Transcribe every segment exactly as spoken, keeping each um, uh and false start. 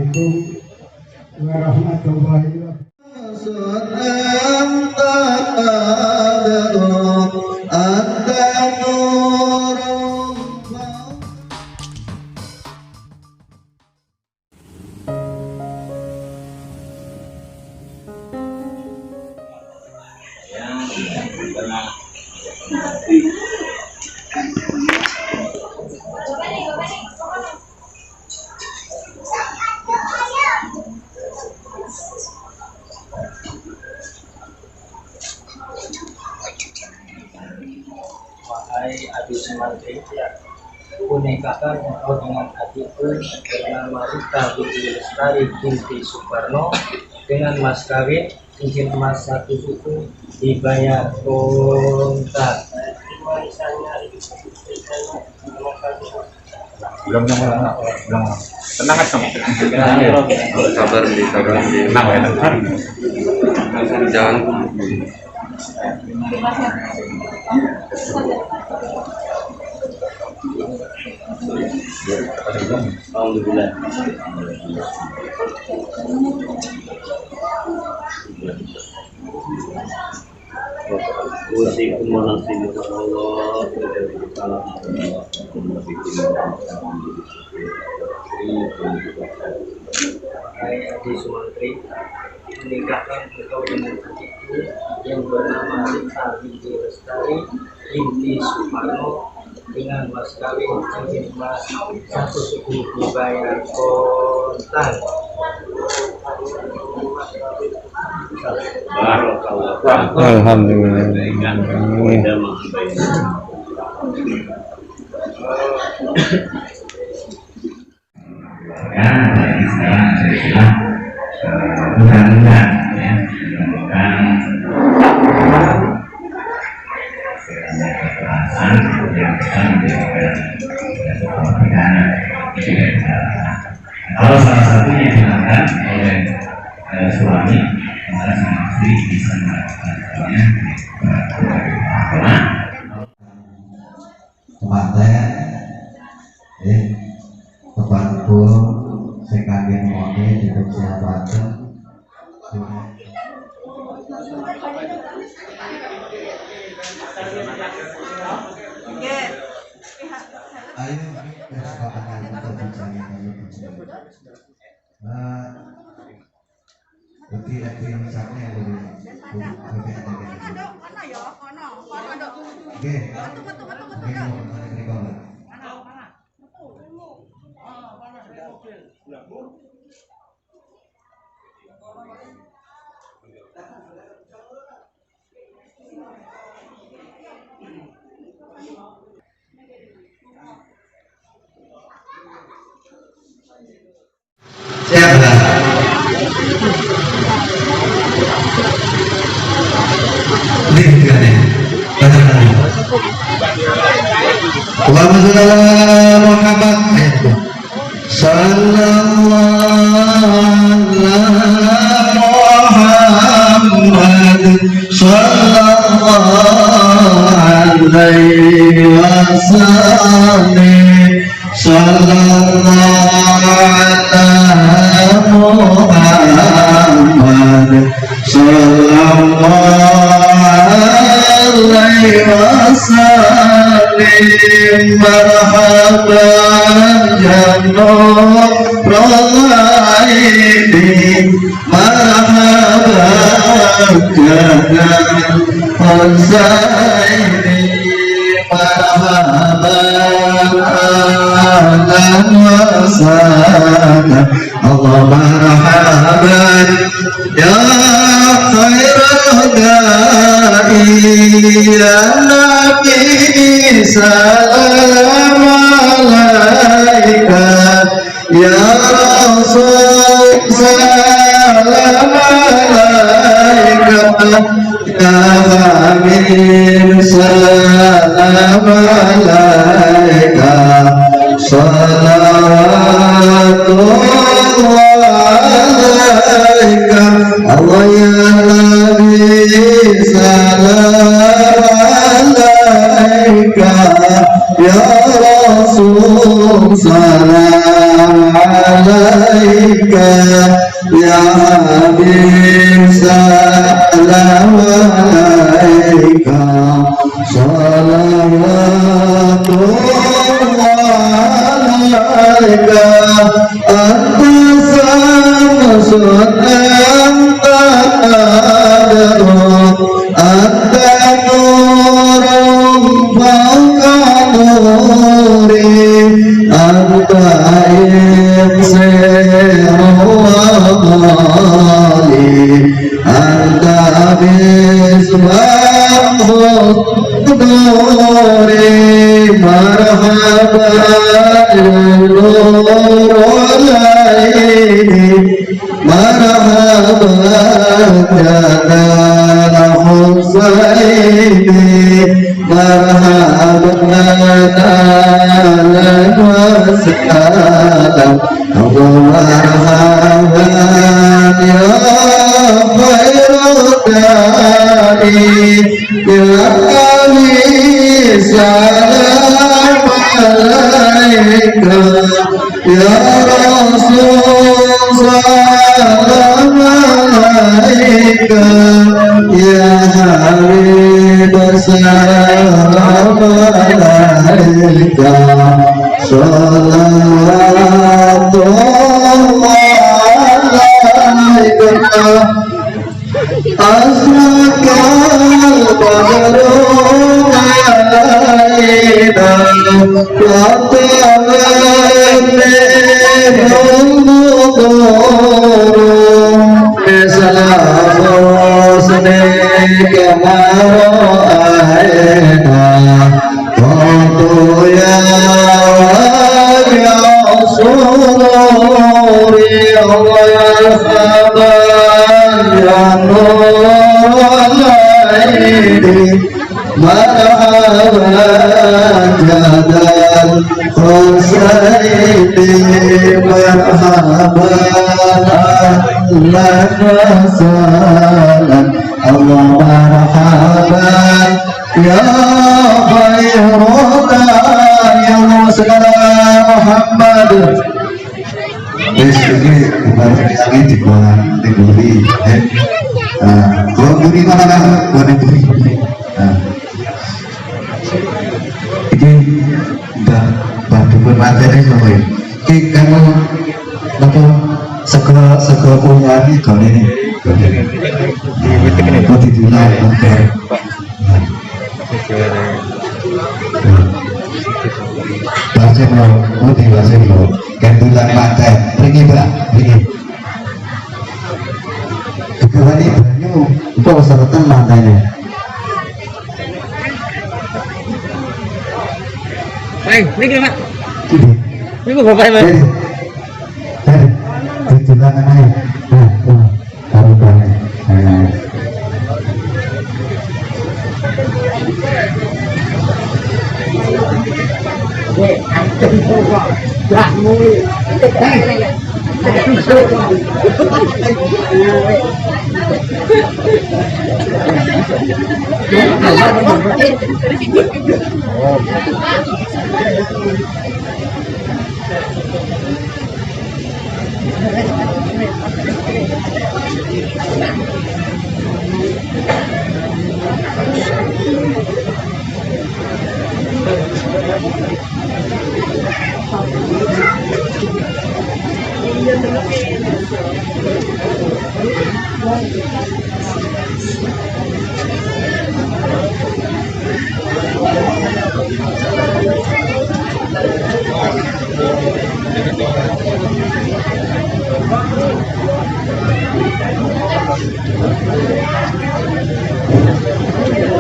Warahmatullahi wabarakatuh. Wahai Adi Sumantri, kunikahkan engkau dengan adikku bernama Rita binti Lestari binti Suparno dengan mas kawin cincin emas satu suku dibayar kontan. Belum, belum, belum, belum. Tenang aja, Mas. Sabar, Di, sabar, Di. Tenang, ya, tenang. Jangan. Alhamdulillah. Hai Adi Sumantri, menikahkan engkau dengan adikku yang bernama Rita binti Lestari binti Suparno dengan mas kawin cincin emas satu suku dibayar kontan. Alhamdulillah. Mudah-mudahan, ya, mudah-mudahan, eh, kekerasan yang akan dilakukan oleh seorang pidana. Kalau salah satunya dilakukan oleh, eh, suami, maka sang istri bisa mendapatkan suaminya. Kematian, eh, kebangkul, sekalian mode, duduk siapa. Ayo, kita sepakati untuk bicara, ayo bicara. Eh, oke, oke, misalnya dari, dari, dari, dari, oke, oke, mau bertanya dari bawah. Siapa? Ini bukan ya? Baca tadi. Allahumma sholli ala Muhammad. Ayo. Sallallahu ala Muhammad, sallallahu alaihi wasallam, sallallahu ala Muhammad, sallallahu alaihi wasallam. Marhaban ya Nurul Aini, marhaban ya Husaini, marhaban, ahlan wa sahlan. Allah marhaban ya khairul da'i, ya Nabi salam alaika, ya Rasul salam alaika. Ya Habib, salam alaika, salawatullah alaika. Allah ya Nabi, salam alaika. Ya Rasul, salam alaika. Ya Habib, salam alaika, salawatullah alaika, anta syamsun, anta badrun, anta nurun fawqa nuri, anta iksirul amali, anta misbahun nuri, marhaban ya nurul aini. Marhaban ya Dal Husaini, marhaban ahlan wa sahlan, marhaban ya khairud da'i, ya Ali salam alaika. Ya Rasul, salam alaika. Ya Habib, salam alaika. Salawatullah alaika. Asyraqal badru alaina wa thalat minhul budur. Misla husnika ma ra'aina. Qad ya wahibas sururi, marhaban ya nurul aini, marhaban ya Dal Husaini, marhaban ahlan wa sahlan, Allah marhaban. Ya khairul da'i, Allahumma shalli ala Muhammad. Wis, iki bukan lagi di bawah, di buri, eh. Ah, kalau buri mana lah? Bukan di buri. Ah. Iki udah, udah bukan materi semua ya. Iki kamu apa? Sego, sego uang ini kau ini. Kau ini. Ah, kau di dunia, kau di Basim lo, putih basim lo. Gandulan mate. Ringi, Pak, ringi. Kebuhan ini banyu, engkau seretan matanya. Eh, ini gimana? Ini. Ini gua bapak, Mas. Ini. Eh, gandulan aja. Nah, nah. Taruh tangan. Nah.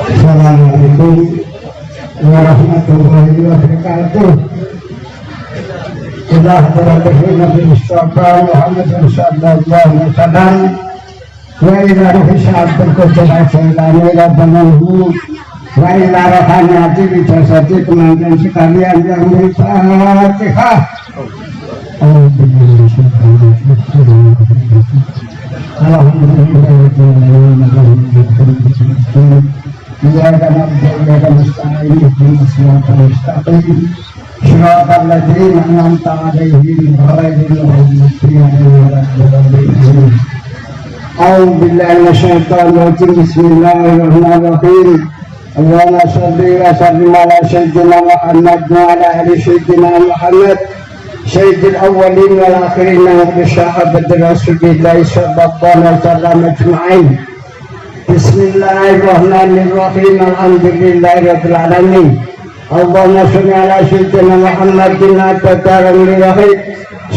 Assalamualaikum warahmatullahi wabarakatuh. Ila hadratin Nabi Mustafa Muhammad sallallahu alaihi wasallam. Wa ila ruhi Syekh Abdul Qadir Al-Jailani radhiyallahu anhu. Wa ila rohani hati wijasati pengantin sekalian yang berfatihah. Alhamdulillah. Iyyaka na'budu wa iyyaka nasta'in. Ihdinas siratal mustaqim. صراط الذين أنعمت عليهم غير المغضوب عليهم ولا الضالين. آمين. أعوذ بالله من الشيطان الرجيم. بسم الله الرحمن الرحيم. اللهم صل وسلم على سيدنا محمد وعلى آل سيدنا محمد، سيد الأولين والآخرين، وعلى صحابة رسول الله صلى الله عليه وسلم أجمعين. بسم الله الرحمن الرحيم. الحمد لله رب العالمين. اللهم صل على سيدنا محمد عدد رحمة الواحد،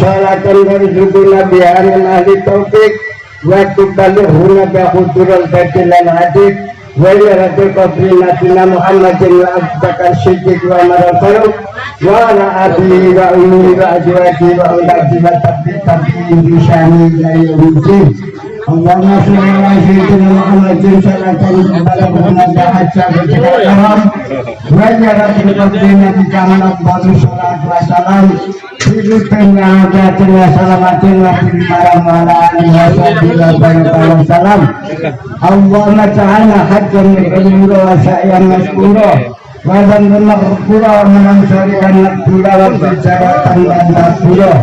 صلاة ترزقنا بها من أهل التوفيق، وتبلغنا بها حضور البيت العتيق، وإلى رب قدر نبينا محمد وأبي بكر الصديق وعمر الفاروق، وعلى أبيه وأمه وأزواجه وأولاده وتابعي التابعين بإحسان إلى يوم الدين. اللهم صل على سيدنا محمد صلاة تبلغنا بها حجة الحرام، وزيارة قبر نبينا محمد الصلاة والسلام في رزق وحياة وسلامة وفي المرام وعلى آله وصحبه وبارك وسلم. اللهم اجعلنا حجا مبرورا وسعيا مشكورا وذنبا مغفورا وعملا صالحا مقبولا وتجارة لن تبورا.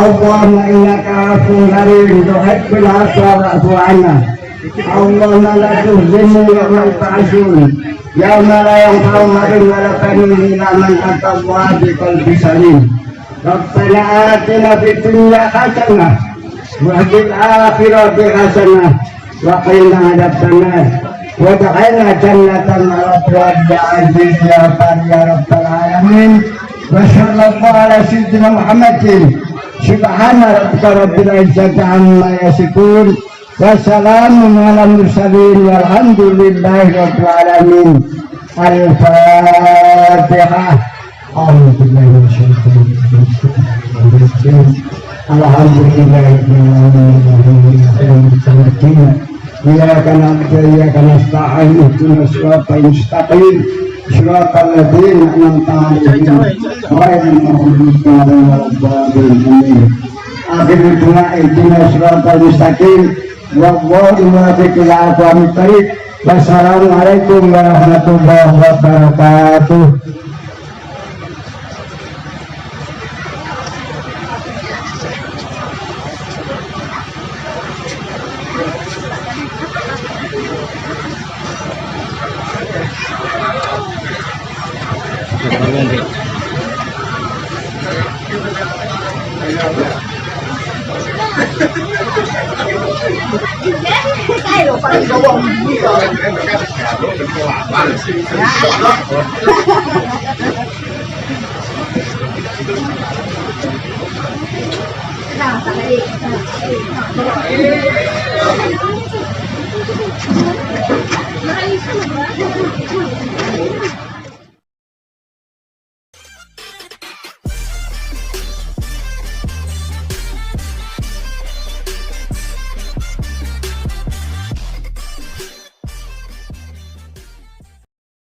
اللهم إنك عفو كريم تحب العفو فاعف عنا. اللهم لا تخزنا يوم يبعثون، يوم لا ينفع مال ولا بنون إلا من أتى الله بقلب سليم. ربنا آتنا في الدنيا حسنة وفي الآخرة حسنة وقنا عذاب النار وادخلنا الجنة مع الأبرار يا عزيز يا غفار يا رب العالمين. وصلى الله على سيدنا محمد. سبحان ربك رب العزة عما يصفون. وسلام على المرسلين والحمد لله رب العالمين. الفاتحة. أعوذ بالله من الشيطان الرجيم. الحمد لله رب العالمين. إياك نعبد وإياك نستعين. اهدنا الصراط المستقيم. صراط الذين أنعمت عليهم. غير المغضوب عليهم ولا الضالين. آمين. آخر الدعاء، اهدنا الصراط المستقيم. والله الموفق إلى أقوم الطريق. والسلام عليكم ورحمة الله وبركاته.